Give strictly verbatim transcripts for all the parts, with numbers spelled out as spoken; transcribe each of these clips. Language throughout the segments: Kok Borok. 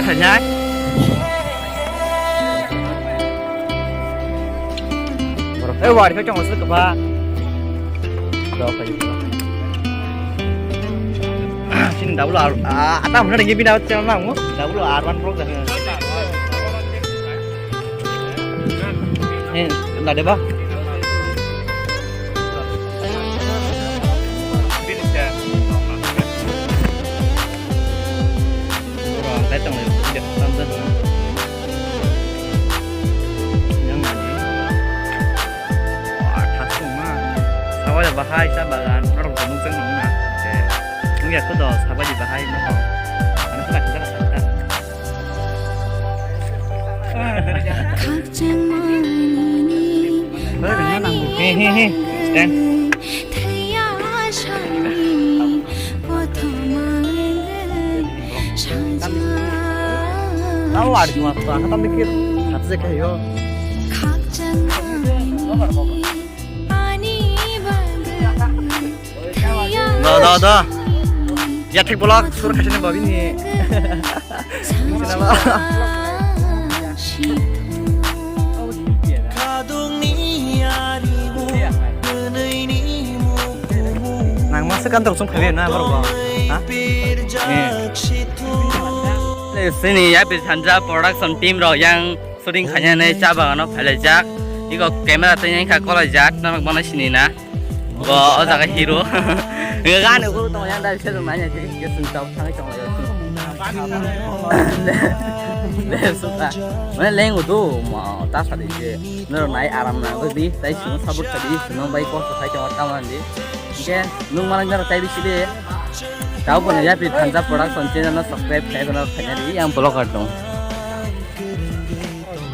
Hai. Eh, wari khe chong se kaba. Sini double R, ah, ata mana lagi bina channel nang mo? Double R one Pro kan. Eh, nggak ada, Bang. Oro ang tai tong lai, video tam da. Yang lagi. Wah, thasung ma. Sawai bahai sa bagan, norok tongmung chang nang na. Oke. Nung ya ko do, sawai bahai ma. Ano sa ka sa ka. He, he, he. Stand. Tahu ada cuma tuh, angkat ambil kiri. Satu saya kayak yo. Do, do, do. Ya, thik bolak, sur khasini babini. Sini ba. Nang masa kantor sung khawi na, baru ba. Ha? Eh. Sini ya, Bisanja Production team rok yang shooting khainani cha bagano phailaijak. Iko camera tei yang kha kolaijak, norok bono sini na. Bo o jaga hero. Ga ni uguru tong yang dari sejong nanya jadi ke sung tau thang tong lai. Le suka. Mana leng udu mo ta sari je. Nor nai aram na di tai sung sabut tadi sung bai ko sai tong ta man di. Ke nung mana ngar tai bisi de. Tau bo ya Bisanja Production channel no subscribe khai kono khai di yang vlogger tong.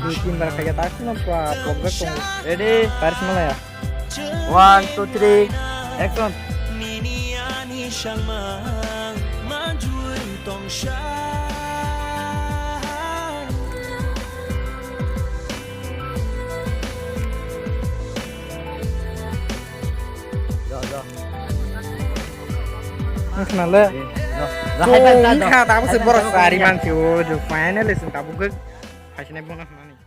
Dui tin bar khai ta sung problem tong. Ready? Paris malaya. One, two, three, action. Wngkha le. Wngkha, tabuk se borok chari mansi o, finally chwng tabuk khe phaisinai bono hwnani.